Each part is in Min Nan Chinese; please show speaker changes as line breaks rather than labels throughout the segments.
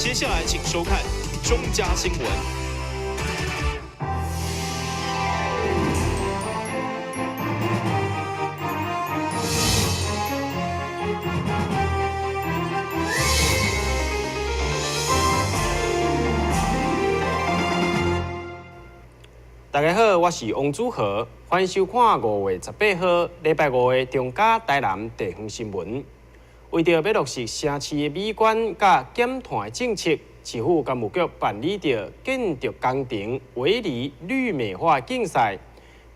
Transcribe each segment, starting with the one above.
接下來請收看中嘉新聞。
大家好，我是王祖豪，歡迎收看5月18號禮拜五的中嘉台南地方新聞。為著欲落實城市的美觀佮減碳的政策，市府工務局辦理著建築工程圍籬綠美化競賽，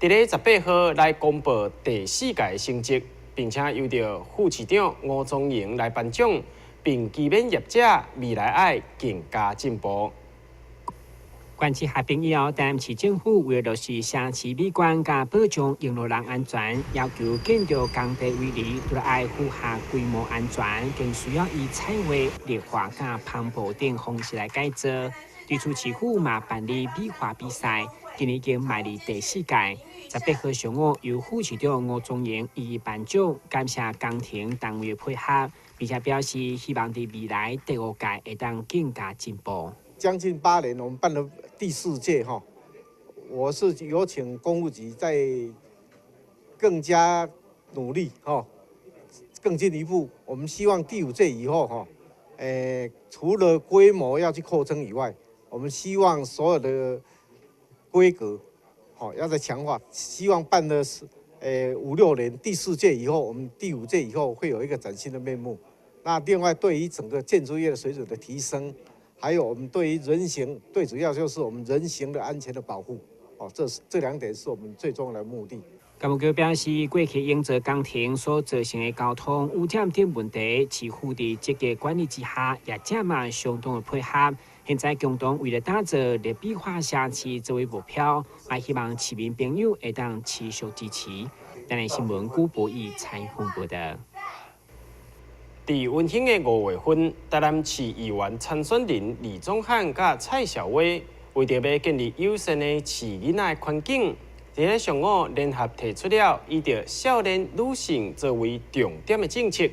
佇咧十八號來公布第四屆的成績，並且由著副市長吳宗榮來頒獎，並期勉業者未來愛更加進步。
縣市合併以後，台南市政府為了落實城市美觀佮保障用路人安全，要求建築工地圍籬都愛符合規模安全，更需要以彩畫、綠化佮帆布等方式來改造。對此，市府嘛辦理美化比賽，今年已經邁入第四屆。18號上午，由副市長吳宗榮一一頒獎，感謝工程單位的配合，並且表示希望佇未來第五屆會當更加進步。
將近8年，我們辦了第四屆哈，我是有請工務局再更加努力哈，更進一步。我們希望第五屆以後哈，除了規模要去擴增以外，我們希望所有的規格，好要再強化。希望辦了是5、6年，第四屆以後，我們第五屆以後會有一個嶄新的面目。那另外對於整個建築業的水準的提升。還有我們對於人行，最主要就是我們人行的安全的保護，哦，這是這兩點是我們最重要的目的。
工務局表示，過去營造工程所造成的交通污染等問題，市府佇積極管理之下，業者嘛相當的配合。現在共同為了打造綠美化城市作為目標，也希望市民朋友會當持續支持。台南新聞古博義採訪報道。
佇溫馨的5月份，台南市議員參選人李宗翰佮蔡小薇，為著欲建立友善的飼囡仔的環境，佇咧上午聯合提出了以著少年女性作為重點的政策，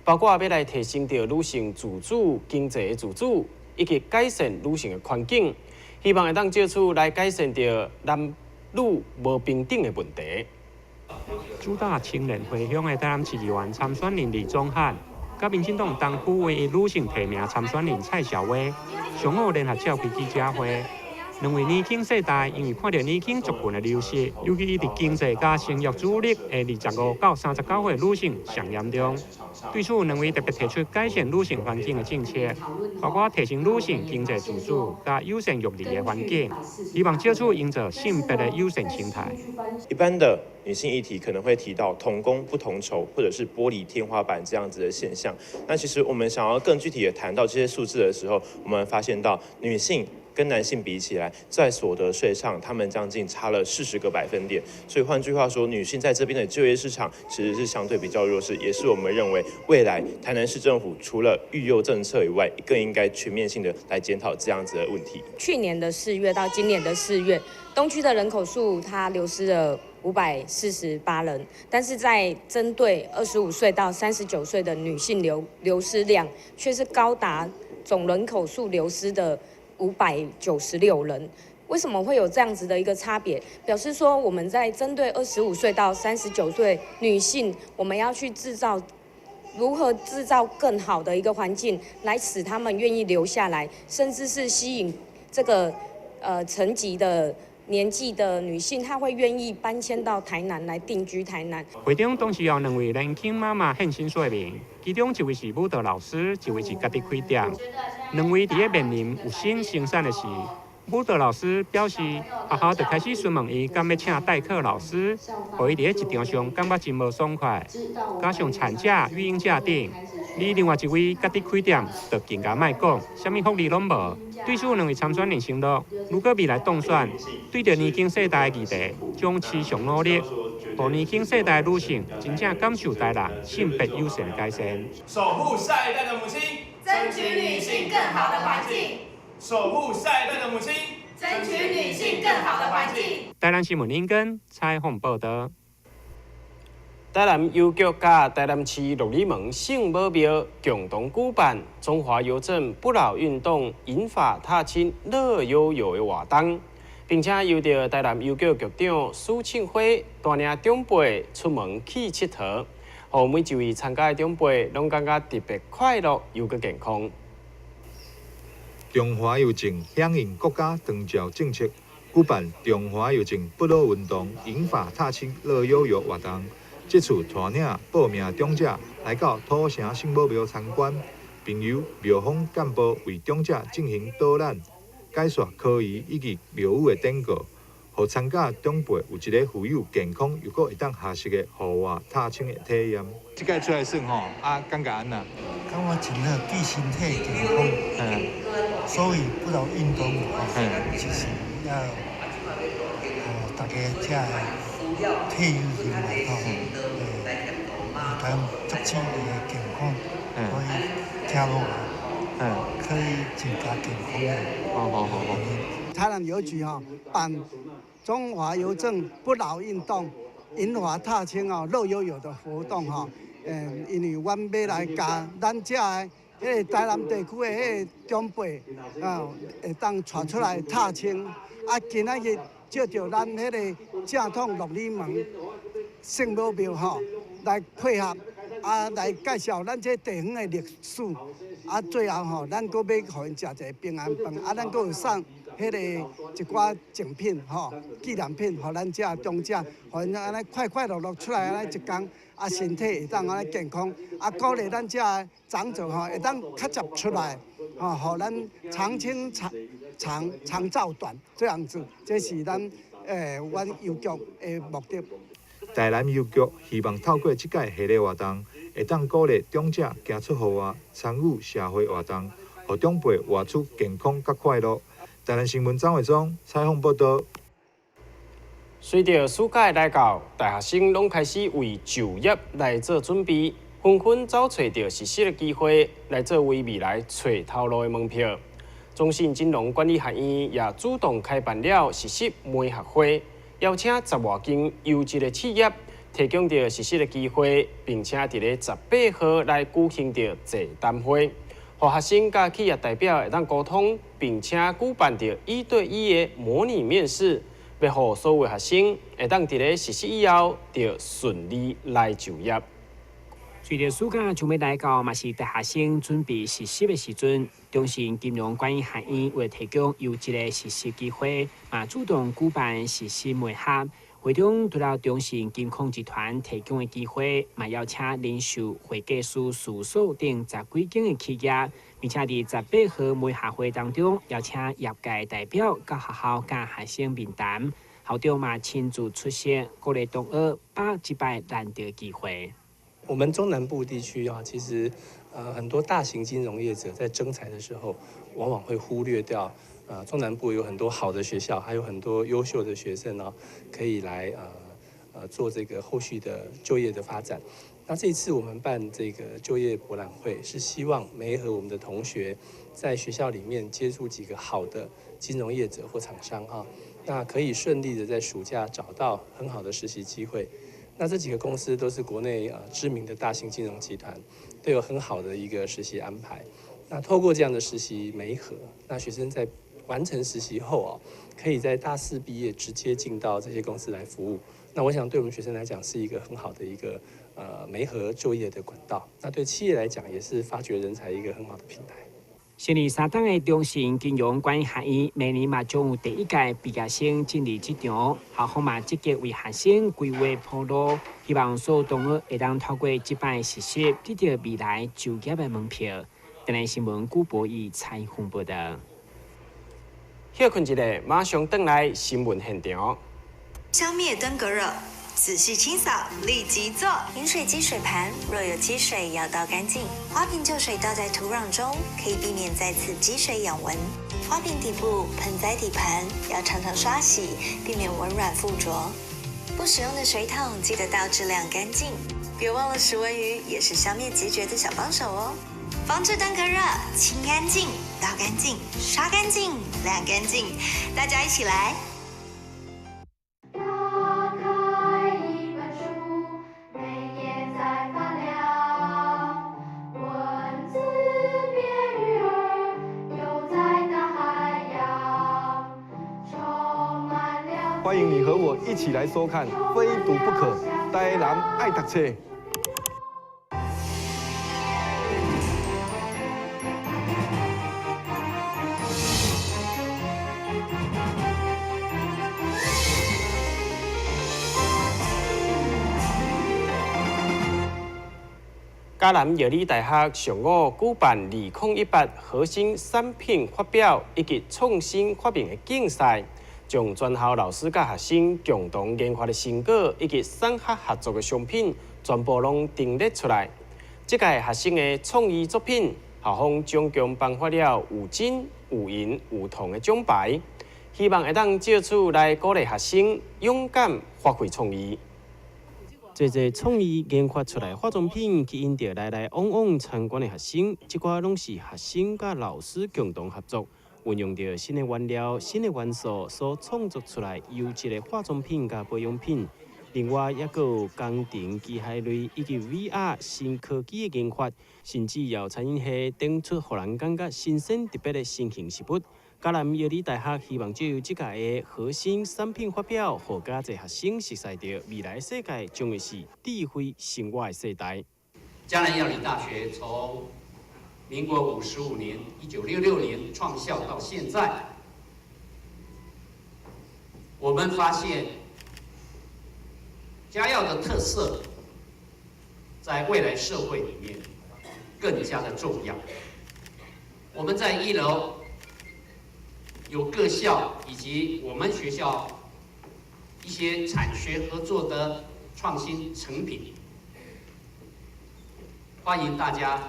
包括欲來提升著女性自主經濟的自主，以及改善女性的環境，希望會當藉此來改善著男女無平等的問題。
主打青年回鄉的台南市議員參選人李宗翰，佮民進黨東區唯一女性提名參選人蔡小薇，上午聯合召開記者會。兩位年輕世代因為看著年輕族群的流失，尤其佇經濟佮生育主力的25到39歲女性上嚴重。對此，兩位特別提出改善女性環境的政策，包括提升女性經濟自主佮友善育兒的環境，希望藉此營造性別的友善生態。
一般的女性議題可能會提到同工不同酬，或者是玻璃天花板這樣子的現象。那其實我們想要更具體的談到這些數字的時候，我們發現到女性跟男性比起來，在所得稅上，他們將近差了40個百分點。所以換句話說，女性在這邊的就業市場其實是相對比較弱勢，也是我們認為未來台南市政府除了育幼政策以外，更應該全面性的來檢討這樣子的問題。
去年的4月到今年的4月，東區的人口數它流失了548人，但是在針對25歲到39歲的女性流失量，卻是高達總人口數流失的596人。為什麼會有這樣子的一個差別？表示說我們在針對25歲到39歲女性，我們要去製造如何製造更好的一個環境，來使他們願意留下來，甚至是吸引這個層級的年紀的女性，她會願意搬遷到台南來定居台南。
會中當時有兩位年輕媽媽現身說明，其中一位是舞蹈老師，一位是家己開店。兩位佇咧面臨有薪生產的時，舞蹈老師表示，學校就開始詢問伊敢欲請代課老師，予伊佇咧職場上感覺真無爽快。加上產假、育嬰假等，而另外一位家己開店，就更加莫講，啥物福利攏無。對此，兩位參選人承諾，如果未來當選，對著年輕世代的議題，將持續努力，予年輕世代女性真正感受台南性別友善的改善。
守護下一代的母親，
爭取女性更好的環境。
守護下一代的母親，
爭取女性更好的環境。
台南新聞林根採訪報道。
台南郵局佮台南市鹿耳門聖母廟共同舉辦中華郵政不老運動銀髮踏青樂悠悠的活動，並且由著台南郵局局長蘇慶輝帶領長輩出門去𨑨迌，予每一位參加的長輩攏感覺特別快樂又閣健康。
中華郵政響應國家長照政策，舉辦中華郵政不老運動銀髮踏青樂悠悠活動。這次帶領報名長者來到土城聖母廟參觀，並由廟方幹部為長者進行導覽、解說科儀以及廟宇的典故，予參加長輩有一个富有健康又閣會當學習的戶外踏青的體驗。這擺出來耍吼，啊，感覺按怎？
感覺真好，對身體健康。所以不老運動吼，就是要予大家遮退休人員吼，會當促進伊的健康，所以聽落來，可以增加健康的。
好好好好。
台南郵局哈辦中華郵政不老運動銀髮踏青哦樂悠悠的活動哈，因為阮欲來共咱遮的彼個台南地區的彼個長輩啊，會當𤆬出來踏青，啊，今仔日借著咱彼個正統鹿耳門聖母廟吼來配合，啊，來介紹咱這地方的歷史，啊，最後吼，咱閣欲予𪜶食一個平安飯，啊，咱閣有送彼個一寡贈品吼，紀念品，予咱遮長者，予𪜶按呢快快樂樂出來按呢一工，啊，身體會當按呢健康，啊，鼓勵咱遮長者吼會當較捷出來，吼，予咱長青長長長照短這樣子，這是咱阮郵局的目的。
台南郵局希望透過這擺系列活動，會當鼓勵長者行出戶外，參與社會活動，予長輩活出健康佮快樂。台南新聞張偉忠採訪報道。
隨著暑假來到，大學生攏開始為就業來做準備，紛紛走揣著實習的機會來作為未來揣頭路的門票。中信金融管理學院也主動開辦了實習媒合會，邀請十外間優質的企業提供著實習的機會，並且佇咧十八號來舉行著座談會，予學生佮企業代表會當溝通，並且舉辦著一對一的模擬面試，欲予所有學生會當佇咧實習以後，就順利來就業。
隨著暑假就欲來到，嘛是大學生準備實習的時陣。中信金融管理學院為提供優質的實習機會，嘛主動舉辦實習媒合。會中除了中信金控集團提供的機會，嘛邀請零售、會計師事務所等十幾間的企業，並且佇十八號媒合會當中邀請業界代表到學校佮學生面談，校長嘛親自出席，鼓勵同學把握這擺難得機會。
我們中南部地區啊，其實很多大型金融業者在徵才的時候，往往會忽略掉中南部有很多好的學校，還有很多優秀的學生呢，可以來做這個後續的就業的發展。那這一次我們辦這個就業博覽會，是希望媒合我們的同學在學校裡面接觸幾個好的金融業者或廠商啊，那可以順利的在暑假找到很好的實習機會。那這幾個公司都是國內知名的大型金融集團，都有很好的一個實習安排。那透過這樣的實習媒合，那學生在完成實習後啊，可以在大四畢業直接進到這些公司來服務。那我想對我們學生來講是一個很好的一個媒合就業的管道。那對企業來講也是發掘人才一個很好的平台。
成立三冬的中信金融管理學院，每年嘛將有第一屆畢業生進入職場，校方嘛積極為學生規劃鋪路，希望所有同學會當透過這擺實習，得著未來就業的門票。台南新聞古博義採訪報道。
歇睏一下，馬上轉來新聞現場。
消滅登革熱，仔細清掃，立即做。飲水機水盤若有積水，要倒乾淨。花瓶舊水倒在土壤中，可以避免再次積水養蚊。花瓶底部、盆栽底盤要常常刷洗，避免蚊卵附着。不使用的水桶記得倒置晾乾淨。別忘了食蚊魚也是消滅孑孓的小幫手哦。防治登革熱，清乾淨，倒乾淨，刷乾淨，晾乾淨，大家一起來。
打開一本書，每和我一起來收看《非讀不可》，台南愛讀冊。
嘉南藥理大學上午舉辦2018核心產品發表以及創新發明的競賽，將全校老師佮學生共同研發的成果以及產學合作的商品，全部攏陳列出來。這屆學生的創意作品，校方總共頒發了有金、有銀、有銅的獎牌，希望會當藉此來鼓勵學生勇敢發揮創意。濟濟創意研發出來化妝品，吸引著來來往往參觀的學生。這寡攏是學生佮老師共同合作，運用著新的原料、新的元素所創作出來優質的化妝品佮保養品。另外，猶閣有工程機械類以及 VR 新科技的研發，甚至有餐飲系展出，予人感覺新鮮特別的新型食物。嘉南藥理大學希望藉由這屆的核心產品發表，予較濟學生熟悉著未來世界將會是智慧生活的世代。
嘉南藥理大學從民國55年（1966年）創校到現在，我們發現嘉藥的特色在未來社會裡面更加的重要。我們在一樓有各校以及我們學校一些產學合作的創新成品，歡迎大家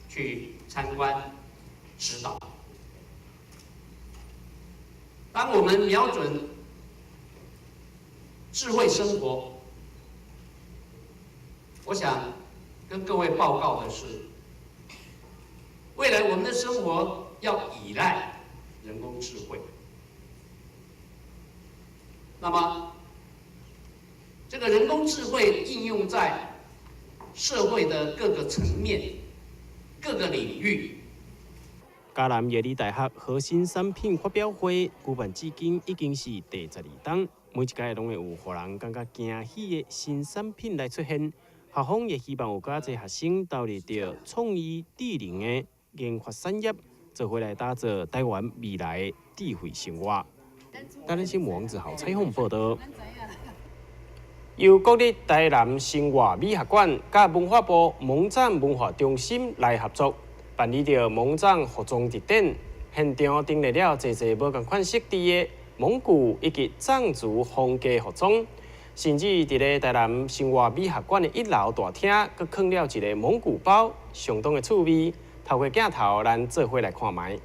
去參觀指導。當我們瞄準智慧生活，我想跟各位報告的是，未來我們的生活要依賴人工智慧。那麼，這個人工智慧應用在社會的各個層面、各個領域。
嘉南藥理大學核心產品發表會舉辦至今已經是第12冬，每一屆攏會有予人感覺驚喜的新產品來出現。校方也希望有較濟學生投入著創意智能的研發產業，做伙來打造台灣未來的智慧生活。台南新聞王子豪採訪報導。由國立台南生活美學館佮文化部蒙藏文化中心來合作，辦理著蒙藏服裝特展，現場陳列了濟濟無仝款設置的蒙古以及藏族風格服裝，甚至佇咧台南生活美學館的一樓大廳，閣囥了一个蒙古包，相當的趣味。透過鏡頭，咱做伙來看覓。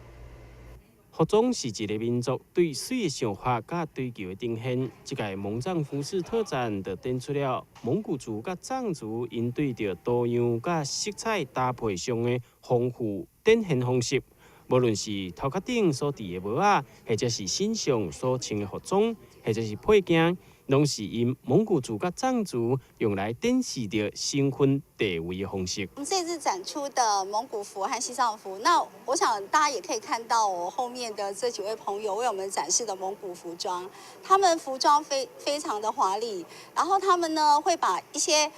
服裝是一个民族對媠的想法佮追求的呈現。這屆蒙藏服飾特展就展出了蒙古族佮藏族𪜶對著圖樣佮色彩搭配上的豐富展現方式。無論是頭殼頂所戴的帽仔，或者是身上所穿的服裝，或者是配件，攏是𪜶蒙古族佮藏族用來展示著身份地位的方式。
我們這次展出的蒙古服和西藏服，那我想大家也可以看到我後面的這幾位朋友為我們展示的蒙古服裝，他們服裝非常的華麗，然後他們呢會把一些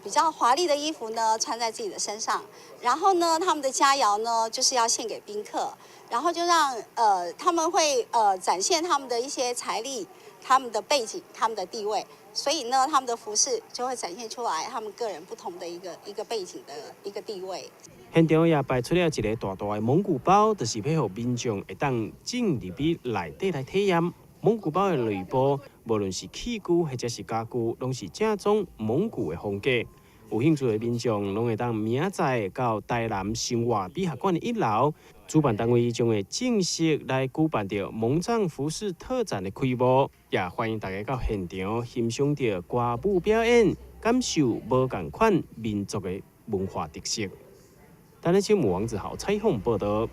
比較華麗的衣服呢穿在自己的身上，然後呢他們的佳肴呢就是要獻給賓客，然後就讓他們會展現他們的一些財力、他們的背景、他們的地位，所以呢，他們的服飾就會展現出來他們個人不同的一個背景的一個地位。
現場也擺出了一个大大的蒙古包，就是欲予民眾會當進入去內底來體驗。蒙古包的內部，無論是器具或者是家具，攏是正宗蒙古的風格。有興趣的民眾，攏會當明仔載到台南生活美學館的一樓，主辦單位將會正式來舉辦著蒙藏服飾特展的開幕，也歡迎大家到現場欣賞著歌舞表演，感受無仝款民族的文化特色。台南新聞王子豪採訪報導。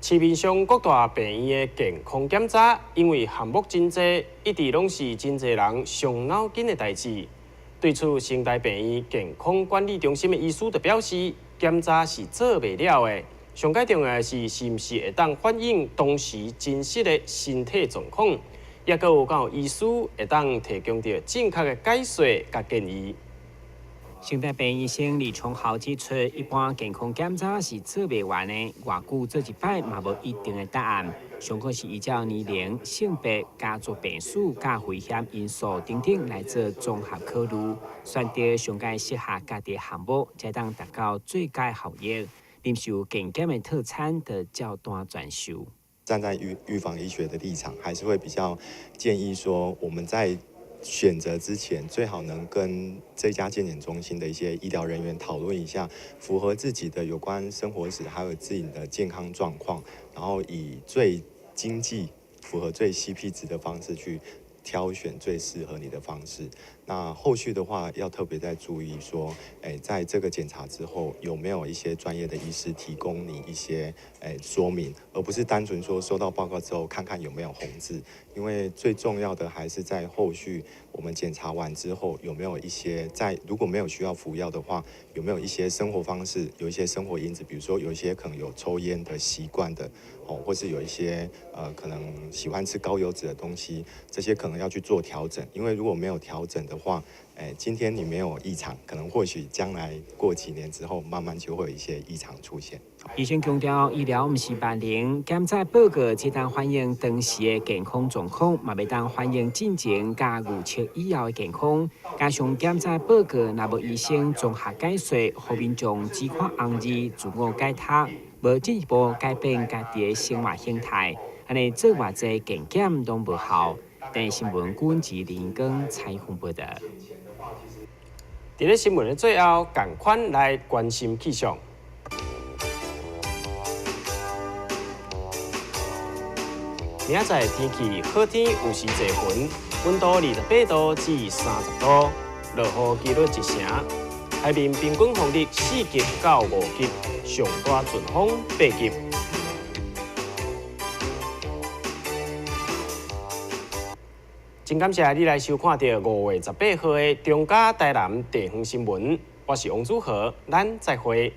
市面上各大病院的健康檢查，因為項目真濟，一直攏是真濟人傷腦筋的代誌。對此，成大病院健康管理中心的醫師就表示，檢查是做袂了的，上蓋重要的是，是毋是會當反映當時真實的身體狀況。抑閣有敢有醫師會當提供著正確的解說佮建議。
成大病醫生李崇豪指出，一般健康檢查是做袂完的，偌久做一擺嘛無一定的答案。上好是依照年齡、性別、家族病史、佮危險因素等等來做綜合考慮，選擇上蓋適合家己的項目，才當達到最佳效益。臨受健檢的套餐，就照單全收。
站在預防醫學的立場，還是會比較建議說，我們在選擇之前，最好能跟這家健檢中心的一些醫療人員討論一下，符合自己的有關生活史，還有自己的健康狀況，然後以最經濟、符合最 CP 值的方式去挑選最適合你的方式。那後續的話，要特別再注意說，在這個檢查之後，有沒有一些專業的醫師提供你一些說明，而不是單純說收到報告之後看看有沒有紅字。因為最重要的還是在後續我們檢查完之後，有沒有一些在如果沒有需要服藥的話，有沒有一些生活方式，有一些生活因子，比如說有一些可能有抽菸的習慣的，哦，或是有一些可能喜歡吃高油脂的東西，這些可能要去做調整。因為如果沒有調整的話，今天你沒有異常，可能或許將來過幾年之後，慢慢就會有一些異常出現。
醫生強調，醫療毋是萬能，檢查報告只當反映當時的健康狀況，嘛袂當反映進前佮預測以後的健康。加上檢查報告若無醫生綜合解說，予民眾只看紅字，自我解脫，無進一步改變家己的生活形態，按呢做偌濟健檢攏無效。電視新聞阮志林光採訪報導。
佇咧新聞的最後，仝款來關心氣象。明仔載天氣好天，有時濟雲，溫度28度至30度，落雨幾率1成。海面平均風力4級到5級，上大陣風8級。真感謝你來收看著5月18號的中嘉台南地方新聞，我是王祖豪，咱再會。